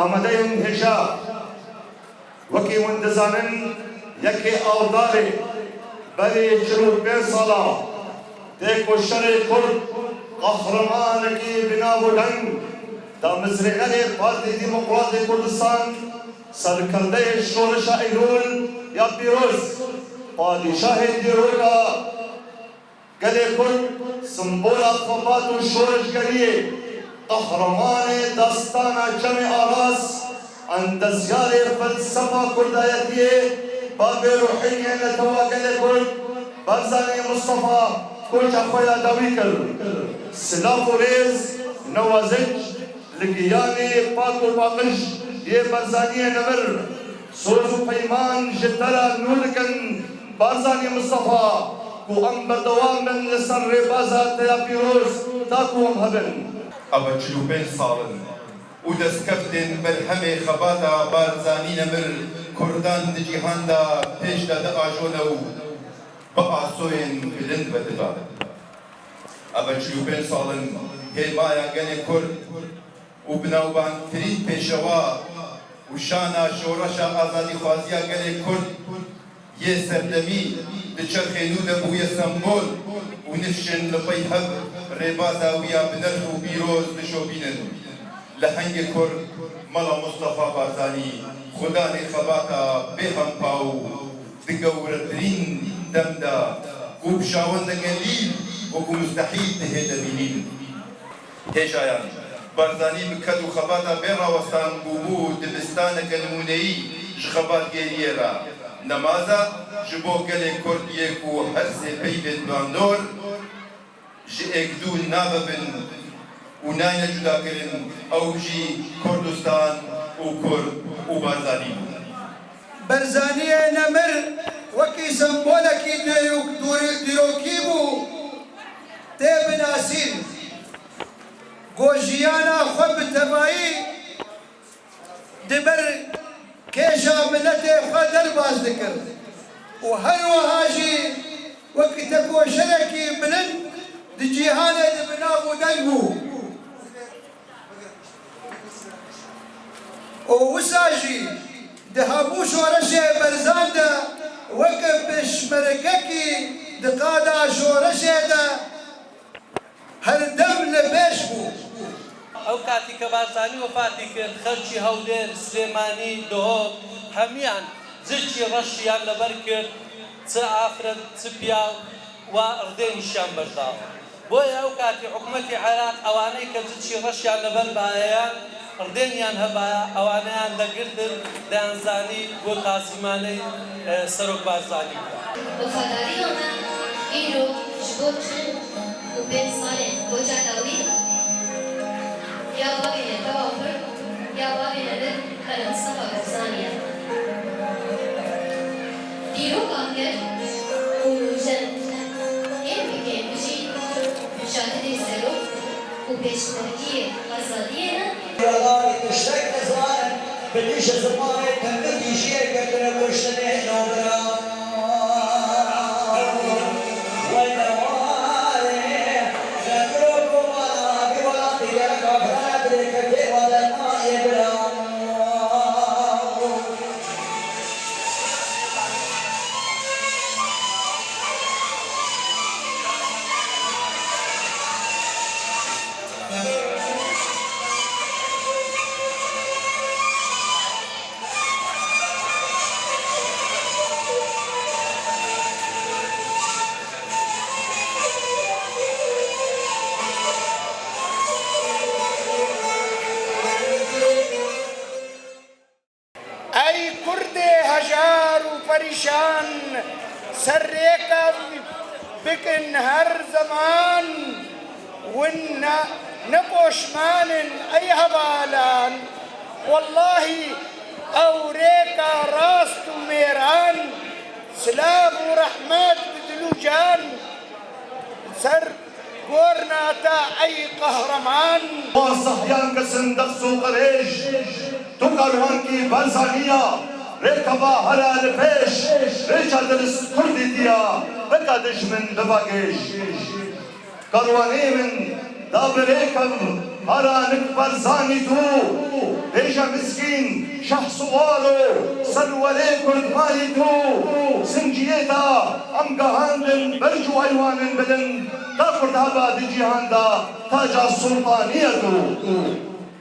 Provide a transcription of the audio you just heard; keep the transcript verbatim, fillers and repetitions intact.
Amadeyên hêja, wekî hûn dizanin, yekê Adarê berî çil û pênc sala têkoşerê Kurd, qehremanekî bi nav û deng, damezrênerê Partî Demokratê Kurdistan, serkirdeyê Şoreşa Eylûl ya pîroz, padîşahê dîroka gelê Kurd, simbola xebat û şoreşgeriyê, qehremanê destana Çemê Aras, endezyarê felsefa kurdayetiyê, bavê ruhî yê netewa gelê Kurd, Barzanî Mistefa, koça xwe ya dawî kir. Silav û rêz newazic li giyanê pak û paqij yê Barzaniyê nemir. Soz û peyman ji te re nû dikin, Barzanî Mistefa, ku em berdewam bin li ser rêbaza te ya pîroz ta ku em hebin. Eve çil û pênc sal in û destkeftên berhemê xebata Barzanî nemir Kurdan di cîhan de pêş de diajone û bi asoyên bilind ve dibe. Eve çil û pênc sal in hêmaya gelê Kurd û binavbandtirîn pêşewa û şana şoreşa azadîxwaziya gelê Kurd yê serdemî di çerxê nû de bûye sembol û nifşên li pey hev rêbaza wî ya bi nerx û pîroz dişopînin. Lehengê Kurd, Mela Mustafa Barzanî, xudanê xebata bêhempa û di gewretirîn dem de ku bi şawendeke lîl wekû mustehîl dihête bînîn. Hêjayan, Barzanî bi ked û xebata bê rawestan bûbû dibistaneke nimûneyî ji xebatgêriyê re. Nemaza ji bo gelê Kurd yê ku her sê peyvên bandor ji êkdû nabebin û nayne cudakirin, ew jî Kurdistan û Kurd û Barzanî bû. Barzaniyê nemir wekî sembolekî dîrok-, dûr-, dîrokî bû, tê binasîn. Ku jiyana xwe bi tevayî di ber kêşa miletê xwe derbas dikir û her wiha jî wek tekoşerekî bilind di cîhanê de bi nav û deng bû. Û wisa jî di hemû şoreşê Barzan de wek pêşmergekî di qada şoreşê de her dem li pêş bû. Ew katî ke Barzanî wefatî kir, xelkî Hewlêr, Silêmanî, Duhok, hemiyan ziçî reşiyan li ber kir, çi afret, çi piyaw, wa irdênîşiyan berdaw. Boye ew katî hikûmetê Iraq ewaney ke ziçî reşiyan li ber bayeyan, irdêniyan hebaya, ewaneyan degirtin, deyan zanî ku Qasîmaney, e, Serok Barzanî bû. Wefadariya me îro ji bo çil û pênc salên koça dawî ya bavê netewa Kurd, ya bavê nemir Mela Mustafa Barzanî ye. Dîroka ked û nûjen ên bi kêmijî şahidê serok û pêşmergiyê azadiyê ne. Yalanî tiştek nizanin, bi dîş zimanê tundikî jiyê girtine kuştinê nobira. Wey newarê, ne kiro komara, bi welatî gereka biraya dirêkekê wa dermanê bira. Ey Kurdê hejar û perîşan, ser rêka bikin her zeman, win ne, ne poşman in ey hevalan. Wellahî ew rêka rast û mêran, silav û rehmet bi dil û can. Ser Gorna te ey qehreman. Wan sehyan kesin deqs û qirêj, tu karwankî Barzanî ya, rêkeva here li pêş, rêça dilist Kurdî tiya, bika dijmin biba gêj. Karwanê min da bi rêkev, Haranik Barzanî tu, bêje miskîn, şeh siwaro, serwerê Kurd mayî tu, zinciyê te em gehandin ber ji eywanên bilind, ta Kurd heba di cîhan de taca sultaniyê tu.